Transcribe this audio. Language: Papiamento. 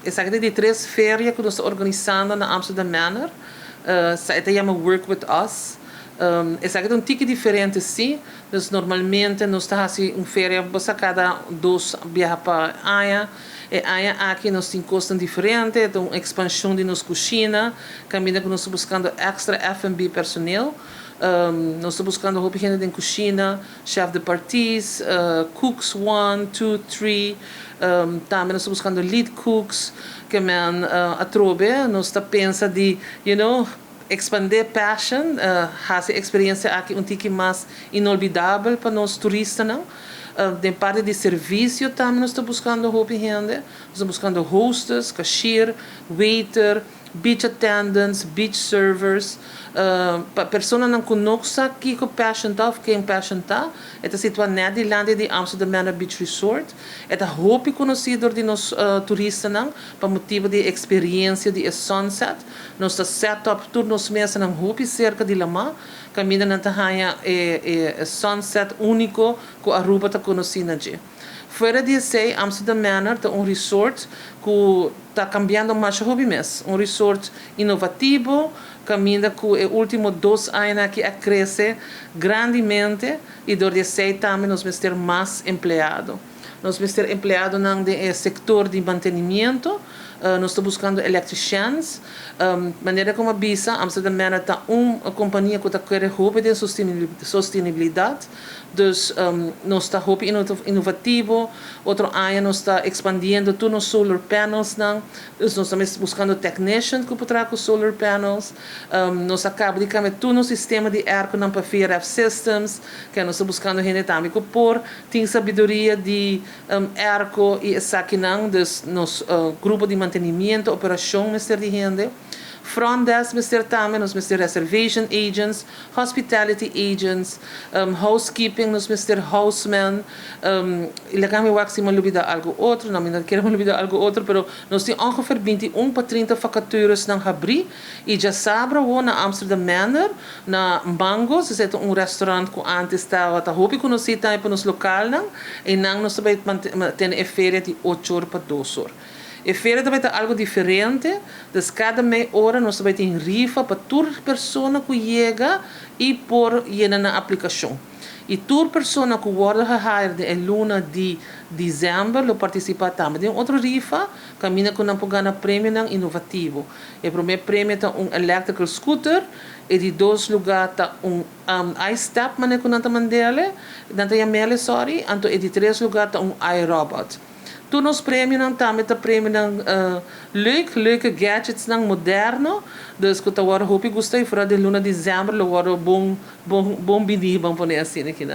Esaki ta di tres feria ku nos ta organisando na Amsterdam Manor. E ta yama Work With Us. Esaki ta un tiki diferente si. Dus normalmente nos ta hasi un feria bosa kada 2 biaha pa aña. E aña aki nos tin kos diferente, un ekspanshon di nos kushina, kaminda ku nos ta buskando extra F&B personeel. Nos ta buskando hopi hende den kushina, chef de parties, cooks 1, 2, 3. Tambe nos ta buskando lead cooks, ke men atrobe, nos ta pensa di ekspandé Passion, hasi e eksperensia aki un tiki mas inolvidabel pa nos turistanan. Den parti di servisio tambe nos ta buskando hopi hende. Nos ta buskando hostess, cashier, waiter, beach attendants, beach servers, pa personanan ku no sa kiko Passion ta òf ken Passion ta. E ta situá net dilanti di Amsterdam Manor Beach Resort. E ta hopi konosí di nos turistanan pa motibu di eksperensia di sunset. Nos ta set up tur nos mesanan hopi serka di laman. Kaminda nan ta haña e sunset úniko ku Aruba ta konosí na dje. Fuera di esei, Amsterdam Manor ta un resort ku ta kambiando mas hopi mes. Un resort inovativo, kaminda ku e último 2 añanan aki a krese grandemente i dor di esei tambe nos mester mas empleado. Nos mester empleadonan den sektor di mantenimiento, nos ta buskando electricians, manera ku mi a bisa, Amsterdam Manor ta un kompania ku ta kere hopi den sostenibilidat, dus nos ta hopi inovativo. Otro aña nos ta ekspandiendo tur nos solar panels nan, dus nos ta buskando technicians ku por traha ku solar panels. Nos a kaba di kambia tur nos sistema di airco nan pa VRF systems, ku nos ta buskando hende tambe ku por tin sabiduria di airco i esakinan, dus nos grupo di mantenimiento, operashon mester di hende. Front desk mester tambe, nos mester reservation agents, hospitality agents, housekeeping, nos mester houseman, laga mi wak si mi a lubidá algu otro, no, mi no ke lubidá algu otro, pero nos tin ongeveer 21 pa 30 vacatures nan habrí, i djasabra na Amsterdam Manor, na Mango, esei ta un restaurant ku antes tabata hopi konosí tambe pa nos lokalnan, i nan nos tambe tin e feria di 8 or pa 2 or. E feria tambe ta algu diferente, dus kada mei ora nos tambe tin rifa pa tur persona ku yega i por yena nan aplikashon. I tur persona ku wòrdu hired den luna di desèmber lo partisipá tambe den otro rifa, kaminda ku nan por gana premio inovativo. E promé premio ta un electrical scooter, e di dos lugá ta un iStep, manera ku nan ta mand'é, nan ta yam'é, sorry, anto e di tres lugá ta un iRobot. Tur nos premionan tambe ta premionan leuk, leuke gadgets nan moderno. Dus ku ta wòrdu hopi gusta i vooral den luna di desèmber lo wòrdu bon bon bon bini, ban pone asina aki nan.